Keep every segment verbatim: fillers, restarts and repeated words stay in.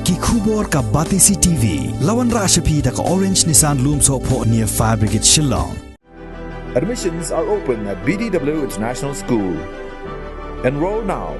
Ki khubor ka Batesi T V. La wanrah sha phi da ka Orange Nissan Lumsohphoh near Fire Brigade Shillong. Admissions are open at B D W International School. Enroll now.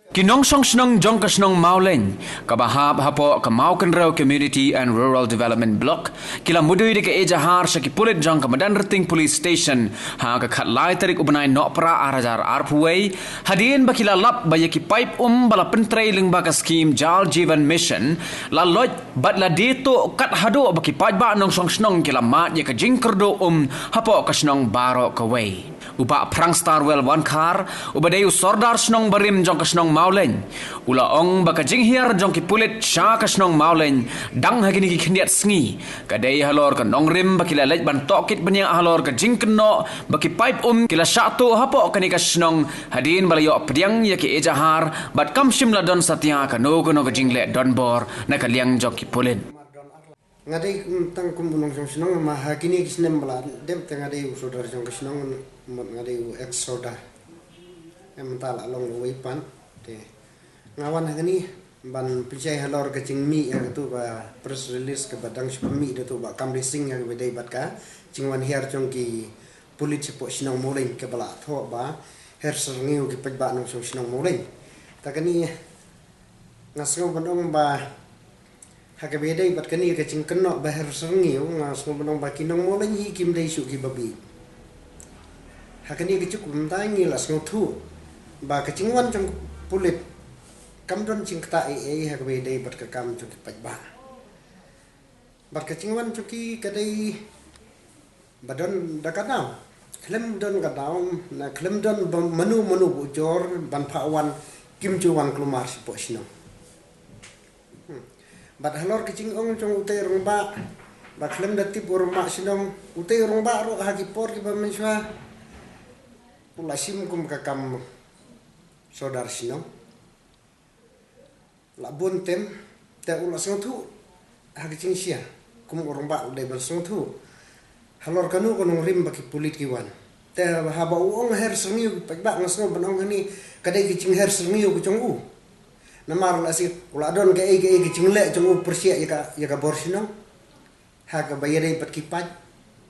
Ki nongshong shnong jong ka shnong Mawleng, kaba hap hapoh ka Mawkynrew Community and Rural Development Block, ki la mudui da ka ejahar sha ki pulit jong ka Madanrting Police Station ha ka khatlai tarik u bnai Nohprah ar hajar arphew wei, hadien ba ki la lap ba ïa ki paip um ba la pyntrei lyngba ka skhim Jal Jeevan Mission la loit bad la die tuh kat haduh ba ki paidbah nongshong shnong ki la mad ïa ka jingkyrduh um hapoh ka shnong baroh kawei. U Bah Phrang Starwell Wankhar, uba dei u sordar shnong barim jong ka shnong Mawleng, u la ong ba ka jinghiar jong ki pulit sha ka shnong Mawleng dang ha kine ki khyndiat sngi ka dei halor ka nongrim ba ki la leit ban tohkit bniah halor ka jingkynnoh ba ki paip um ki la shah tuh hapoh kane ka shnong, hadien ba la ïoh pdiang ïa ki ejahar bad kam shym la don satia kano kano ka jingleh donbor na ka liang jong ki pulit. Nga dei tang kum u nongshong shnong, ma ha kine ki snem ba la dep te nga dei u sordar jong ka shnong, mut nga dei u ex sordar. Em, mynta la long uwei pat te nga wan ha kane ban pynshai halor ka jingmih ïa katu ka press release kaba dang shu pynmih da tu Bah Kamri Singh, ïa kaba dei bad ka jingwan hiar jong ki pulit shapoh shnong Mawleng kaba la thoh ba her syrngiew ki paidbah nongshong shnong Mawleng. Ta kane nga sngew ban ong ba ha kaba ïadei bad kane ka jingkynnoh ba her syrngiew, nga sngew ban ong ba ki nong Mawleng hi kim dei shuh kiba bieit. Ha kane ka juk mynta ngi la sngewthuh ba ka jingwan jong pulit kam don jingktah ei ei ha kaba ïadei bad ka kam jong ki paidbah. Bad ka jingwan jong ki ka dei ba don da ka daw. Khlem don ka daw, na khlem don ba mano mano ba ujor ban phah wan, kim ju wan kulmar shapoh shnong. Hmm. Bad halor ka jingong jong utei u rangbah, ba khlem da tip u rangbah shnong, utei u rangbah ruh ha ki por kiba mynshuwa u la shim kum ka kam sordar shnong. La bun tem te u la sngewthuh ha ka jingshia, kum u rangbah u dei ban sngewthuh halor kano ka nongrim ba ki pulit ki wan. Te haba u ong her syrngiew ki paidbah, nga sngew ban ong hani ka dei ka jingher syrngiew ka jong u. Namar la shi u la don kaei kaei ka jingleh jong u pyrshah ïa ka, ïa ka bor shnong. Ha kaba ïadei bad ki paid,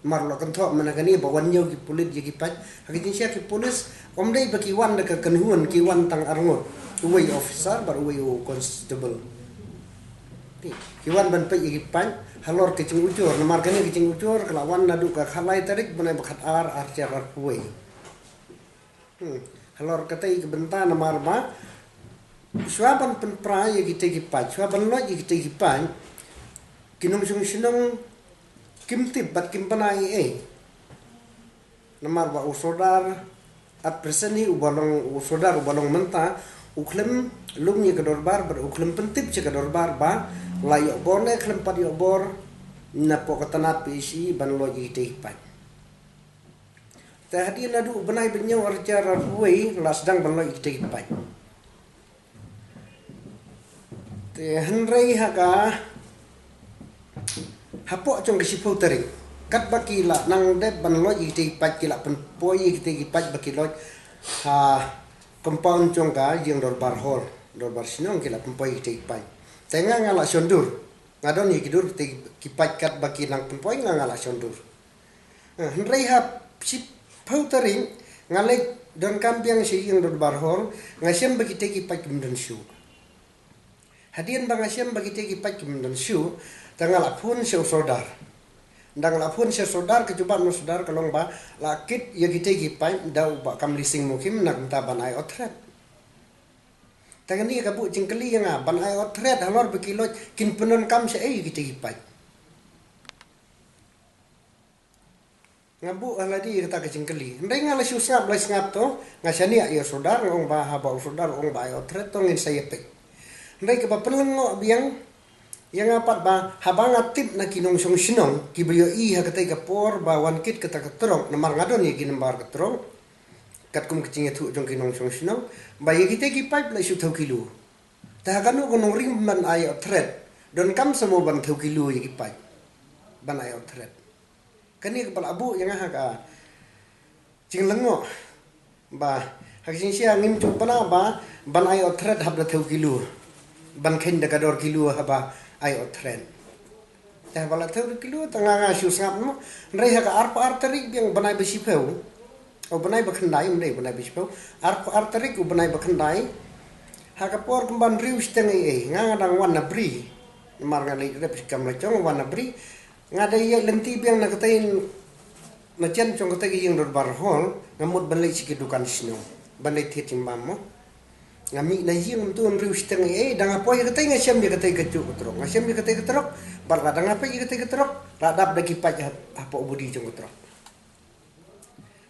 mar la kynthoh mynta kane ba wan ñiew ki pulit ïa ki paid. Ha ka jingshah ki pulit, ym dei ba ki wan da ka kynhun, ki wan tang arngut. Uwei officer bad uwei u constable. Ki, ki wan ban peit ïa ki paid halor ka jingujor, namar kane ka jingujor ka la wan naduh ka khatlai tarik bnai ba khatar ar hajar arphew wei. Hmm. Halor katei ka bynta namar ba shuwa ban pynpra ïa kitei ki paid, shuwa ban loit ïa kitei ki paid, ki nongshong shnong kim tip bad kim bna ei ei. Namar ba u sordar at present hi uba long, u sordar uba long mynta u khlem lum ïa ka dorbar bad u khlem pyntip sha ka dorbar ba la ïoh bor ne khlem pat ïoh bor napoh ka tnat P H E ban loit ïa kitei ki paid. Te hadien naduh u bnai ba hynñiew ar hajar arphew wei la sdang ban loit ïa kitei ki paid. Te hynrei ha ka, hapoh jong ka shiphew tarik, katba ki la nang dep ban loit ïa kitei ki paid, ki la pynpoi ïa kitei ki paid ba ki loit ha compound jong ka ïing dorbar hall, dorbar shnong, ki la pynpoi ïa kitei ki paid. Te nga nga la shon dur, nga don ïa ki dur kitei ki paid katba ki nang pynpoi, nga nga la shon dur. Hynrei ha shiphew tarik nga leit donkam biang sha ïing dorbar hall, nga shem ba kitei ki paid kim don shuh. Hadien ba nga shem ba kitei ki paid kim don shuh, te nga la phone sha u sordar. Ynda nga la phone sha u sordar, ka jubab na u sordar ka long ba la kit ïa kitei ki paid da u Bah Kamli Singh Mukhim na ka bynta ban ai ot threat. Te kane ka buh jingkylli ïa nga, ban ai ot threat halor ba ki loit, kin pyndonkam shaei ïa kitei ki paid. Nga buh ha lade ïa kata ka jingkylli. Hynrei nga la shu sngap, la sngap to, nga shaniah ïa u sordar, nga ong ba haba u sordar u ong ba ai ot threat to ngin sa ïa peit. Hynrei kaba pynlyngngoh biang ïa nga pat ba haba nga tip na ki nongshong shnong kiba ïohi ha katei ka por ba wan kit kata ka trok, namar nga don ïa ki nambar ka trok. Katkum ka jingïathuh jong ki nongshong shnong ba ïa kitei ki paid la shu thew kilo. Te ha kano ka nongrim ban ai ot threat, donkam sa mo ban thew kilo ïa ki paid, ban ai ot threat. Kane kaba la buh ïa nga ha ka jinglyngngoh ba ha ka jingshai ngim ju pynah ba ban ai ot threat hap da thew kilo. ban khein da ka dor kilo haba ai ot thret. Te haba la thew da kilo, te nga nga shu sngap mo. Hynrei ha ka arphew ar tarik biang bnai ba shiphew. O bnai ba khyndai, ym dei bnai ba shiphew. Arphew ar tarik u bnai ba khyndai. Ha ka por kumba hynriew shiteng ei ei, nga nga dang wan na bri. Namar nga leit rep kam la jong, wan na bri. Nga dei ïa lynti biang na katei, na jen jong katei ka ïing dorbar hall, nga mut ban leit sha ki dukan shnong, ban leit thied jingbam mo. Nga mih na ïing mynta hynriew shiteng ei ei, da nga poi ïa katei nga shem ïa katei ka juk ka trok, nga shem ïa katei ka trok, bad la da nga poi ïa katei ka trok, la dap da ki paip ha, hapoh body jong ka trok.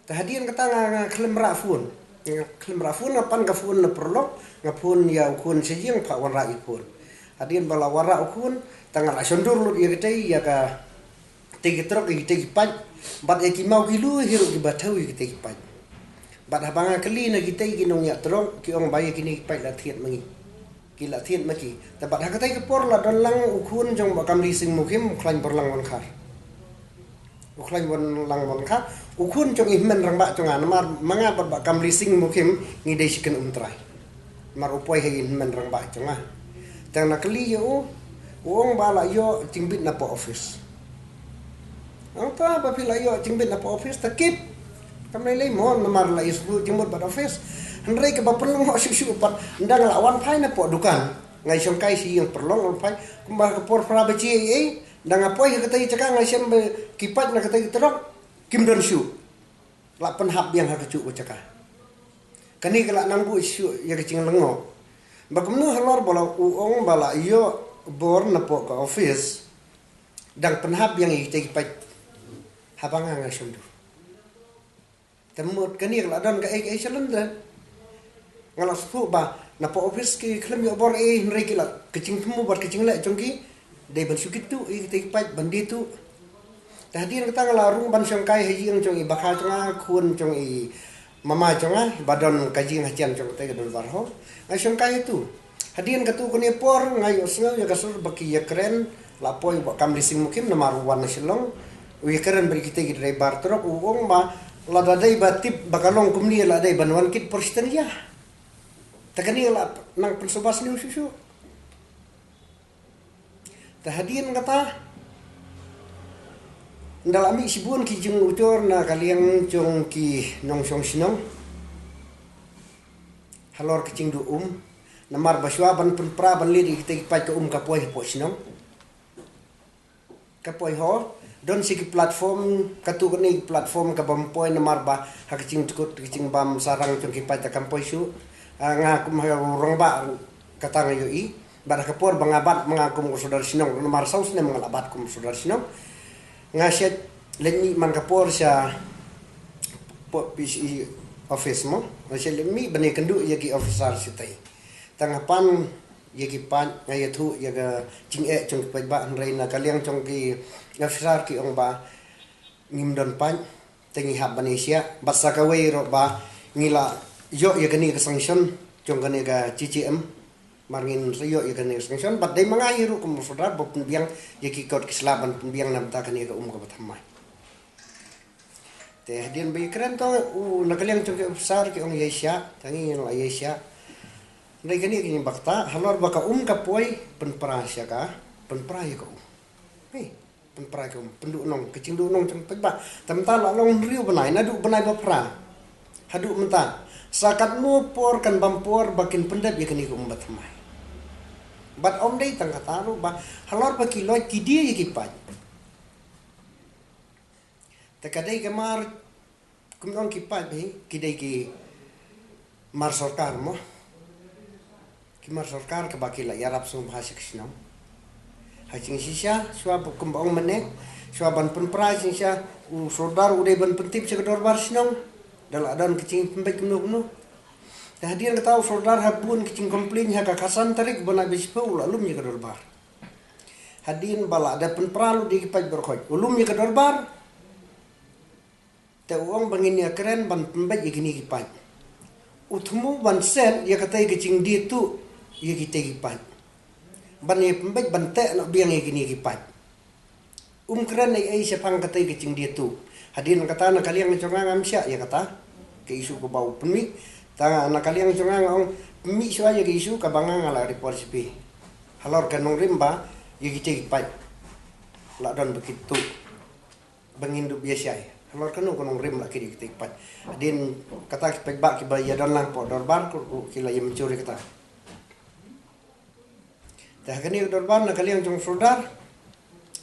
Te hadien kata nga, nga khlem rah phone. Nga khlem rah phone, nga pan ka phone na paralok, nga phone ïa u khun sha ïing, phah wanrah ïa u khun. Hadien ba la wanrah u khun, te nga la shon dur lut ïa katei, ïa ka, katei ka trok, ïa katei ki paip. Bad ïa ki maw kilo hi ruh kiba thew ïa katei ki paip. Bad haba nga kylli na kitei ki nongñiah trok, ki ong ba ïa kine ki paip la thied ma ngi. Ki la thied ma ki. Te bad ha katei ka por la don lang u khun jong Bah Kamlising Mukhim, u khlaiñ Borlang Wankhar. U khlaiñ Borlang Wankhar, u khun jong i hynmen rangbah jong nga, namar ma nga bad Bah Kamlising Mukhim ngi dei shi kynum trai. Namar u poi ha i hynmen rangbah jong nga. Te nga kylli ïa u, u ong ba la ïoh jingbit na post office. Ong ta ba phi la ïoh jingbit na post office, ta kit. Kam lei lei mo, namar la ïoh shu jingmut bad office. Hynrei kaba pynlong shuh shuh pat, ynda nga la wan phai na post dukan. Nga ïashongkai sha ïing paralok, wan phai. Kumba ka por phra baje ei ei, ynda nga poi ha katei ka jaka nga shem ba ki paip na katei ka trok, kim don shuh. La pynhap biang ha kajuh ka jaka. Kane ka la nang buh shuh ïa ka jinglyngngoh. Ba kumno halor ba la u ong ba la ïoh bor na post office. Dang pynhap biang ïa kitei ki paip. Haba nga nga shon dur. Te mut kane ka la don kaei kaei shalynter. Nga la sngewthuh ba na post office ki khlem ïoh bor ei, hynrei ki la, ka jingthmu bad ka jingleh jong ki dei ban shu kit tuh ïa kitei ki paip ban die tuh. Te hadien kata nga la rung ban shongkai ha ïing jong i bakha jong nga, khun jong i mama jong nga, ba don ka ïing hajan jong katei ka dorbar hall. Nga shongkai ïa tu. Hadien katu kane por nga ïohsngew ïa ka sur ba ki ïakren, la poi Bah Kamlising Mukhim namar u wan na Shillong. U ïakren bad kitei ki driver trok, u ong ba lada dei ba tip ba ka long kumne la dei ban wan kit por shiteng ïa. Te kane la nang pynsuba sniew shuh shuh. Te hadien kata, ynda la mih shibun ki jingujor na ka liang jong ki nongshong shnong halor ka jingduh um, namar ba shuwa ban pynpra ban leit ïa kitei ki paip ka um ka poi hapoh shnong. Ka poi ho, don shi ki platform, katu kane ki platform kabym poi namar ba ha ka jingdkut ka jingbam sarang jong ki paip te kam poi shuh. Ah, nga kum ha u rangbah kata nga ïohi. Bad ha ka por ba nga bat ma nga kum u sordar shnong, namar saw snem nga la bat kum u sordar shnong. Nga shet leit mih man ka por sha P P C office mo. Nga shet leit mih ban ïakynduh ïa ki officer shatei. Te nga pan ïa ki paip, nga ïathuh ïa ka jingeh jong ki paidbah, hynrei na ka liang jong ki officer ki ong ba ngim don paip. Te ngi hap ban ïa shah, bad sa kawei ruh ba ngi la ïoh ïa kane ka sanction jong kane ka J J M. Mar ngin sa ïoh ïa kane ka sanction, bad dei ma nga hi ruh kum u sordar ba pynbiang ïa ki kot ki sla ban pynbiang na bynta kane ka um kaba thymmai. Te hadien ba ïakren to, u na ka liang jong ki officer ki ong ïa shah, te ngi la ïa shah. Hynrei kane ka jingbakhta, halor ba ka um ka poi, pynpra sha ka, pynpra ïa ka um. Hei. Pynpra ïa ka um, pynduh nong, ka jingduh nong jong paidbah. Te mynta la long hynriew bnai, naduh bnai ba phra haduh mynta, sa katno por kan bam por ba kin pyndep ïa kane ka um ba thymmai. Bad ym dei tang kata ruh ba halor ba ki loit ki die ïa ki paip. Te ka dei ka mar Kum ong ki paip hi, ki dei ki mar sorkar mo. Ki mar sorkar kaba ki la ïarap sngewbha sha ka shnong. Ha jingshisha, shuwa ba kumba ong mynne, shuwa ban pynpra jingshisha, u sordar u dei ban pyntip sha ka dorbar shnong. Da la don ka jingpynbeit kumno kumno. Te hadien kata u sordar ha bun ka jingcomplain ha ka khatsan tarik bnai ba shiphew u la lum ïa ka dorbar. Hadien ba la da pynpra lut ïa ki paip baroh khoit. U lum ïa ka dorbar. Te u ong ba ngin ïa kren ban pynbeit ïa kine ki paip. U thmu ban set ïa katei ka jingdie tuh ïa kitei ki paip. Ban ïa pynbeit ban teh noh biang ïa kine ki paip. Um kren ei ei shaphang katei ka jingdie tuh. Hadien kata na ka liang jong nga ngam shah ïa kata ka issue kaba u pynmih. Te na ka liang jong nga nga ong pynmih shuwa ïa ka issue kaba nga nga la report sha phi. Halor ka nongrim ba ïa kita ki paip la don ba ki tuh ba ngin dup ïa shai. Halor kano ka nongrim la kit ïa kita ki paip? Hadien kata ki paip ba kiba ïa don lang hapoh dorbar, ki la ïa mynjur ïa kata. Te ha kane ka dorbar na ka liang jong u sordar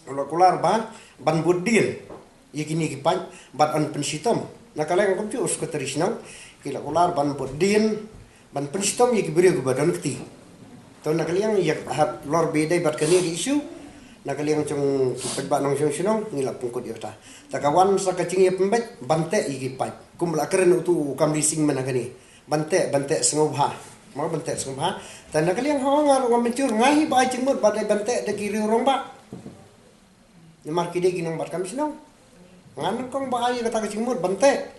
u la kular ba ban bud dien ïa kine ki paip bad yn pynshitom. Na ka liang kumjuh u sekretari shnong ki la kular ban bud dien ban pynshitom ïa ki briew kiba don kti. To na ka liang ïa halor ba ïadei bad kane ka issue, na ka liang jong ki paidbah nongshong shnong ngi la pynkut ïa kata. Te ka wan sa ka jingïapynbeit ban teh ïa ki paip. Kum la kren utu u Kamli Singh mynne kane. Ban teh, ban teh sngewbha. Mo ban teh sngewbha. Te na ka liang ho nga ruh nga mynjur, nga hi ba ai jingmut ba dei ban teh da ki riew rangbah. Namar ki dei ki nongbad kam shnong. Nga nyngkong ba ai kata ka jingmut ban teh.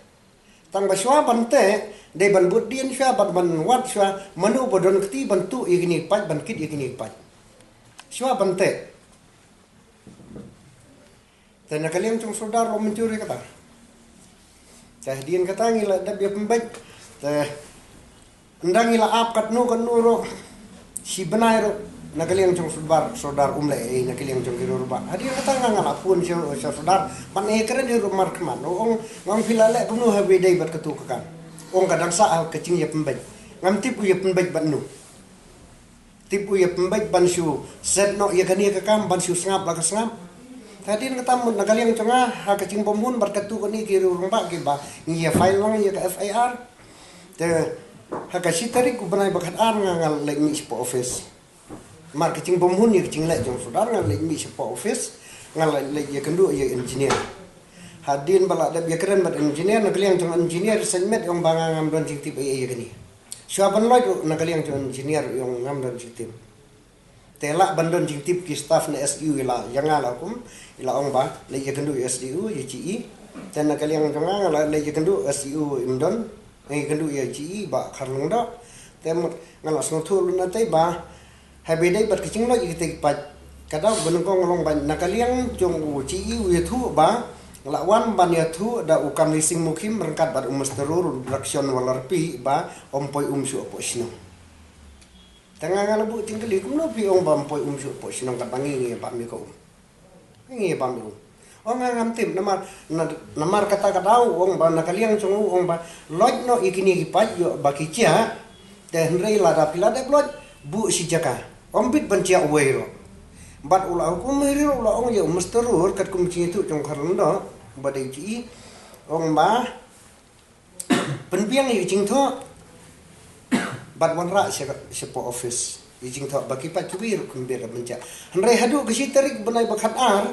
Tang ba shuwa ban teh, dei ban bud dien shuwa, ban, ban wad shuwa, mano ba don kti ban tuh ïa kine ki paip, ban kit ïa kine ki paip. Shuwa ban teh. Te na ka liang jong u sordar u la mynjur ïa kata. Te hadien kata ngi la dep ïapynbeit. Te ynda ngi la ap katno katno ruh, shi bnai ruh, na ka liang jong u sordar, sordar um leh ei ei na ka liang jong ki riew rangbah. Hadien kata nga, nga la phone sha, sha u sordar ban ïakren hi ruh markhmat. U ong, nga ong phi la leh kumno haba ïadei bad katu ka kam? U ong ka dang sah ha ka jingïapynbeit. Ngam tip u ïapynbeit bad no. Tip u ïapynbeit ban shu set noh ïa kane ka kam, ban shu sngap la ka sngap. Te hadien kata mut na ka liang jong nga ha ka jingbymhun bad katu kane ki riew rangbah kiba ngi ïa file lang ïa ka F I R. Te ha ka shi tarik u bnai ba khatar nga, nga leit mih shapoh office. Mar ka jingbymhun ïa ka jingleh jong u sordar, nga leit mih shapoh office, nga leit, leit ïakynduh ïa engineer. Hadien ba la dep ïakren bad engineer, na ka liang jong engineer saiñ met u ong ba nga ngam don jingtip ei ei ïa kane. Shuwa ban leit ruh na ka liang jong engineer u ong ngam don jingtip. Te lah ban don jingtip ki staff na S D O i la ïa nga, la kum i la ong ba leit ïakynduh ïa S D O ïa G E. Te na ka liang jong nga, nga la leit ïakynduh S D O im don, nga ïakynduh ïa G E Bah Kharlyngdoh. Te mut nga la sngewthuh lut na tei ba haba ïadei bad ka jingloit ïa kita ki paip, ka daw ba nyngkong long ba na ka liang jong u G E u ïathuh ba la wan ban ïathuh da u Kamli Singh Mukhim ryngkat bad u Mister Rur, u Drakshon Walarpi, ba ym poi um shuh hapoh shnong. Te nga, nga la buh jingkylli, kumno phi ong ba ym poi um shuh hapoh shnong katba ngi, ngi ïa bam ïa ka um? Ngi ïa bam ïa ka um. Ong nga ngam tip, namar, na, namar kata ka daw u ong ba na ka liang jong u u ong ba loit noh ïa kine ki paip ïoh ba ki jia. Te hynrei lada phi la dep loit, buh shi jaka. Ym bit ban jia uwei ruh. Bad u la hukum hi ruh, u la ong ïa u Mister Rur katkum ka jingïathuh jong u Kharlyngdoh ba dei u G E, ong ba pynbiang ïa ka jingthoh bad wanrah sha, shapoh office ïa ka jingthoh ba ki paip kiwei ruh kim bit ban jia. Hynrei haduh ka shi tarik bnai ba khatar,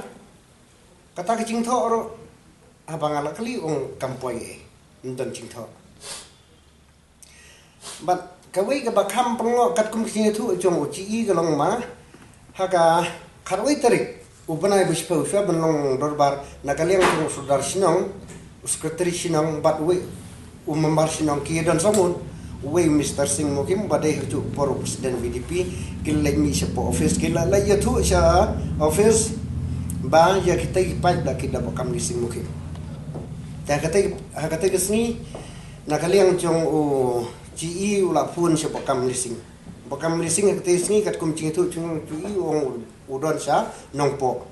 kata ka jingthoh ruh haba nga la kylli, u ong kam poi ei, ym don jingthoh. Bad kawei kaba kham pynlong katkum ka jingïathuh jong u G E ka long ba ha ka khatwei tarik u bnai ba shiphew, shuwa ban long dorbar, na ka liang jong u sordar shnong, u sekretari shnong bad uwei u member shnong ki ïa don sawdong. Uwei u Mister Singh Mukhim ba dei ha kajuh por u president V D P, ki leit mih shapoh office, ki la leit ïathuh sha office ba ïa kita ki paip la kit da Bah Kamli Singh Mukhim. Te ha katei, ha katei ka sngi na ka liang jong u G E u la phone sha Bah Kamli Singh. Bah Kamli Singh ha katei ka sngi katkum ka jingïathuh jong u G E u ong u don sha Nongpoh.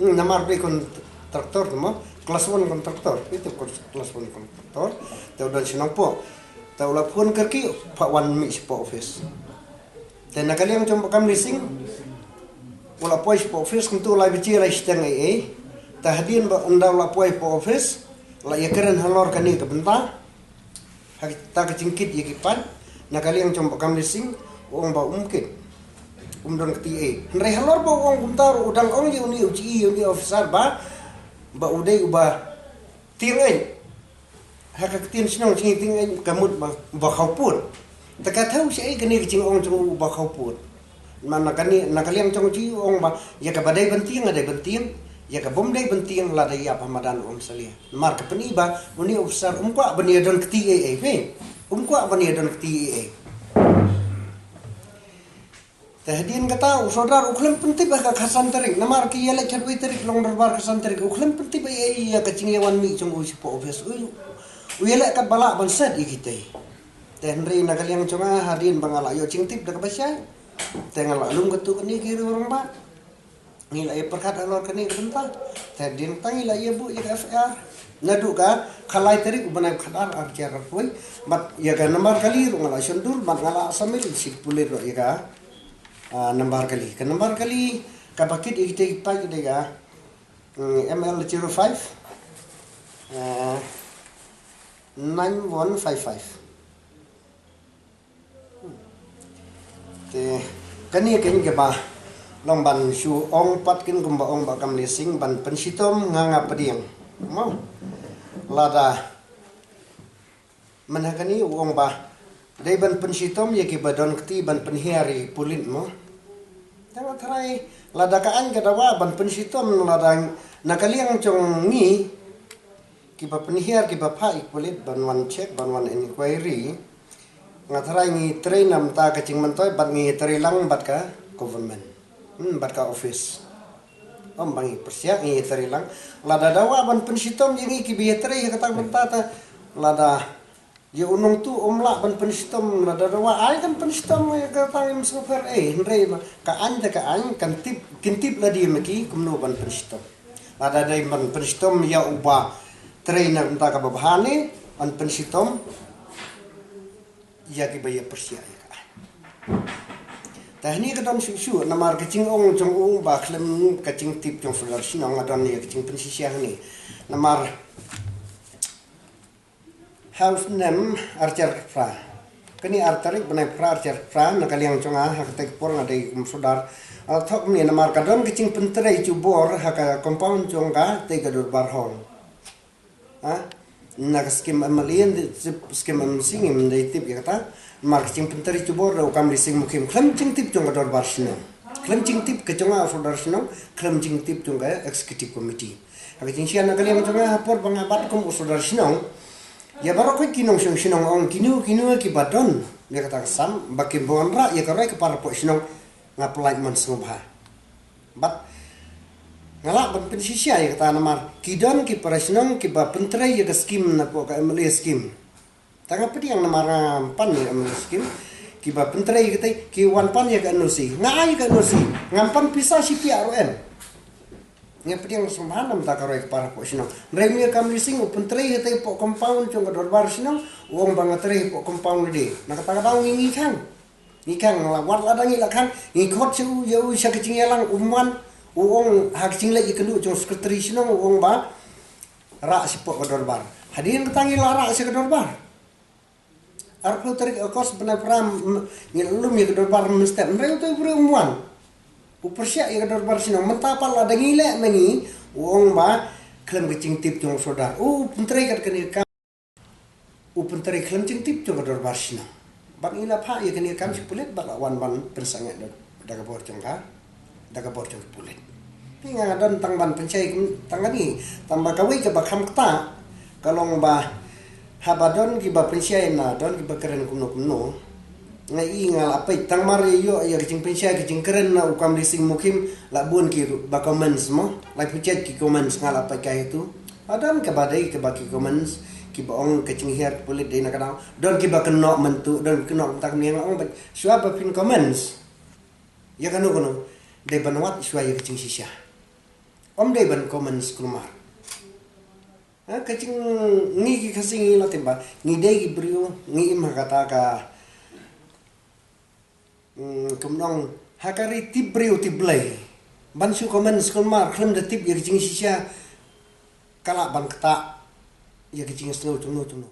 Hmm, namar u dei contractor te mo, class one contractor, ito class one contractor. Te u don sha Nongpoh. Te u la phone kyrkieh, phah wan mih shapoh office. Te na ka liang jong Bah Kamli Singh u la poi shapoh office kumto lai baje lai shiteng ei ei. Te hadien ba ynda u la poi shapoh office, la ïakren halor kane ka bynta, ha kata ka jingkit ïa ki paip, na ka liang jong Bah Kamli Singh u ong ba um kit, um don kti ei. Hynrei halor ba u ong kumta ruh u dang ong ïa une u G E, ïa une u officer ba, ba u dei uba tieng ei. Ha ka ktien shnong jong ngi tieng ei ka mut ba, ba khawpud. Te ka thew shaei kane ka jingong jong u ba khawpud? Namar na kane, na ka liang jong u G E u ong ba ïa kaba dei ban tieng, dei ban tieng, ïa ka bym dei ban tieng, lada ïap ha madan um salia. Namar ka pyni ba une u officer um kwah ban ïa don kti ei ei, phi. Um kwah ban ïa don kti ei ei. Te hadien kata u sordar u khlem pyntip ha ka khatsan tarik, namar ki ïaleit khatwei tarik long dorbar khatsan tarik, u khlem pyntip ei ei ïa ka jingïawan mih jong u shapoh office. U, u ïaleh katba lah ban set ïa kitei. Te hynrei na ka liang jong nga hadien ba nga la ïoh jingtip da kaba shai, Te nga la lum katu kane ki riew rangbah. Ngi la ïa pyrkhat halor kane ka bynta. Te dien tang ngi la ïa buh ïa ka F I R. Naduh ka khatlai tarik u bnai khadar ar hajar arphew. Bad ïa ka nambar kali ruh nga la shon dur bad nga la submit ïa shi pulit ruh ïa ka, ah, nambar kali. Ka nambar kali kaba kit ïa kita ki paid ka dei ka, mm, M L zero five, ah, nine one five five. Te kane ka ïing kaba long ban shu ong pat kin kumba ong Bah Kamli Singh ban pynshitom nga nga pdiang. Mo. Lada mynha kane u ong ba dei ban pynshitom ïa kiba don kti ban pynhiar ïa ki pulit mo. Tang tharai lada ka aiñ ka dawa ban pynshitom lada na ka liang jong ngi kiba pynhiar kiba phah ïa ki pulit ban wan check ban wan inquiry. Nga tharai ngi trei na bynta ka jingmyntoi bad ngi trei lang bad ka government. Hmm, bad ka office. Ym ba ngi pyrshah ngi trei lang. Lada dawa ban pynshitom ïa ngi kiba ïa trei ïa kata ka bynta ta. Lada ïa u nongtuh um lah ban pynshitom lada dawa ai kan pynshitom ïa kata ngim sngewpher eh hynrei ba ka aiñ te ka aiñ kan tip kin tip lade ma ki kumno ban pynshitom. Lada dei ban pynshitom ïa uba trei na bynta kaba bha ne ban pynshitom ïa kiba ïa pyrshah ïa ka aiñ. Te hangne ka don shuh shuh namar ka jingong jong u ba khlem ka jingtip jong u sordar shnong nga don ïa ka jingpynshisha hangne. Namar ha u snem ar hajar phra. Kane ar tarik bnai phra ar hajar phra na ka liang jong nga ha katei ka por nga dei kum sordar. Nga la thoh kumne namar ka don ka jingpyntrei jubor ha ka compound jong katei ka dorbar hall. Ha? Na ka skim M L A, skim M C ngim dei tip ïa kata. Namar ka jingpyntrei jubor da u Kamli Singh Mukhim khlem jingtip jong ka dorbar shnong. Khlem jingtip ka jong nga u sordar shnong, khlem jingtip jong ka executive committee. Ha ka jingshisha na ka liang jong nga ha por ba nga bat kum u sordar shnong. Ïa baroh ki nongshong shnong ong kino kino kiba don ïa kata ka sam ba kim wanrah ïa ka roi ka par hapoh shnong nga pynlait mon sngewbha. Bad nga lah ban pynshisha ïa kata namar ki don ki para shnong kiba pyntrei ïa ka skim napoh ka M L A skim. Tang nga pdiang namar ngam pan ïa ka M L A skim kiba pyntrei ïa kata ki wan pan ïa ka N O C. Nga ai ïa ka N O C. Ngam pan pisa shi piak ruh em. Nga pdiang sngewbha namar ka roi ka par hapoh shnong. Hynrei ïa u Kamli Singh u pyntrei ïa kata hapoh compound jong ka dorbar shnong u ong ba nga trei hapoh compound lade. Na kata ka daw ngi ngi khang. Ngi khang la wat lada ngi la khang ngi khot sha u ïa u sha ka jingïalang um wan u ong ha ka jingleit ïakynduh jong u secretary shnong u ong ba rah shapoh ka dorbar. Hadien kata ngi la rah sha ka dorbar. Arphew tarik August bnai phra ngi la lum ïa ka dorbar mynstep hynrei uto u briew um wan. U pyrshah ïa ka dorbar shnong mynta pat lada ngi leh ma ngi u ong ba khlem ka jingtip jong u sordar u pyntrei kat kane ka u pyntrei khlem jingtip jong ka dorbar shnong. Bad ngi la phah ïa kane ka kam sha pulit bad la wan ban pynsangeh da, da ka bor jong ka, da ka bor jong ka pulit. Te nga don tang ban pynshai kum tang kane, tang ba kawei kaba kham kata ka long ba haba don kiba pynshai na don kiba kren kumno kumno. Nga i nga la peit tang mar ïa ïoh ïa ka jingpynshai ka jingkren na u Kamli Singh Mukhim la bun ki ba comments mo, la pynshai ki comments nga la peit ka ïa tu. Hadien kaba dei kaba ki comments kiba ong ka jinghiar ka pulit dei na ka daw. Don kiba kynnoh mynta, don kiba kynnoh mynta ka meng ong ba shuwa ba phin comments ïa kano kano dei ban wad shuwa ïa ka jingshisha. Ym dei ban comments kulmar. Ha, ka jing ngi ki Khasi ngi la tip ba ngi dei ki briew ngi im ha kata ka Mm, kumno ha ka ri tip briew tip Blei. Ban shu comments kulmar khlem da tip ïa ka jingshisha ka lah ban ktah ïa ka jingsngew jongno jongno.